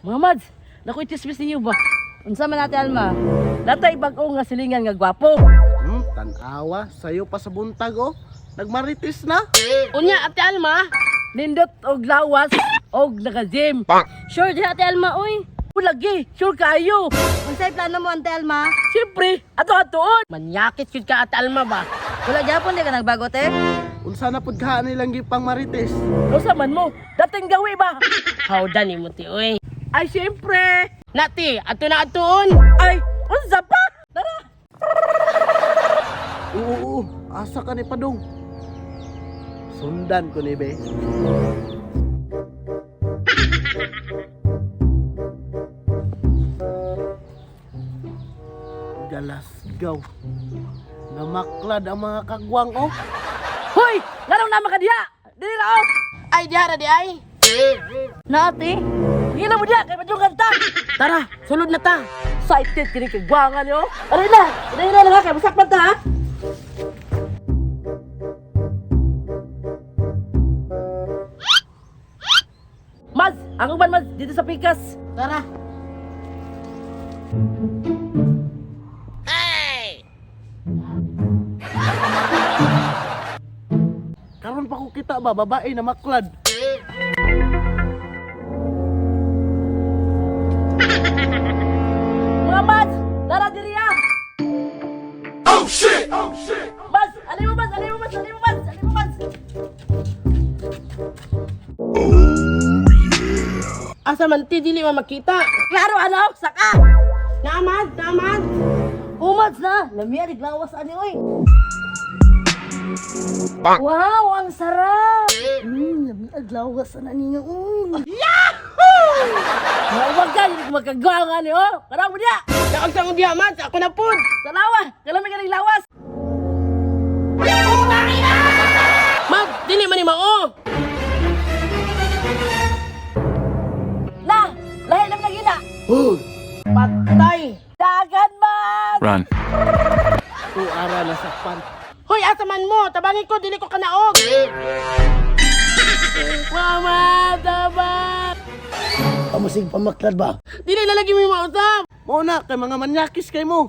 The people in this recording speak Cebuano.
Mga Mads, naku chismis ninyo ba? Unsa man, Ate Alma? Natay bag-o nga silingan nga gwapo. Tanawa, sayo pa sa buntag oh. Nagmarites na. Unya, Ate Alma, nindot og lawas og naka-gym. Sure di Ate Alma oy. Lagi, sure kayo. Unsay plano mo, Ate Alma? Siyempre, ato atuon. Manyakit yun ka, Ate Alma ba? Wala gyapon di ka nagbago, te. Unsa na pud ka nilang gipang marites? Unsa man mo? Dating gawi ba? Hawda ni mo ti oy. Ay, siyempre. Nati, ato na atuon. Ay, unsa pa? Tara. Oo, oo, asa ka ni Padong? Sundan ko ni be. Galasgaw. Namaklad ang mga kagwang oh. Hoy, nganong naman ka diha? Dili na oh. Ay diha ra di ay. Na, ate. Hila mo diha kay madungan ta. Tara, sulod na ta. Excited kini kagwangan yo. Aray na, aray na lang ha, kay masakpan ta ha. Maz, ang uban Maz dito sa pikas. Tara. Karon pa ko kita ba babae na maklad. Mga Maz, dara diri ha. Oh shit! Oh shit! Maz, alay mo Maz, alay mo Maz, alay mo Maz, alay mo Maz. Asa man ti dili man makita. Klaro ano, saka. Naamad, naamad. Umads na. Lamiya di lawas ani oy. Wow, ang sarap. Lamiya lawas ana niya. Mga uwag ka, hindi ko magkagwangan yo. Karang mo diha. Daog sa akong diha man, ako na pud. Tanawa, kalami ka ng lawas. Mad, dili man ni mao. Na, lahi lang nagina. Patay. Dagan man! Run. Tuara na sakpan. Hoy, asa man mo? Tabangin ko dili ko kanaog. Mama, tabang. Pamusig pamaklad ba? Dili na lagi mi mausap. Mo na kay mga manyakis kay mo.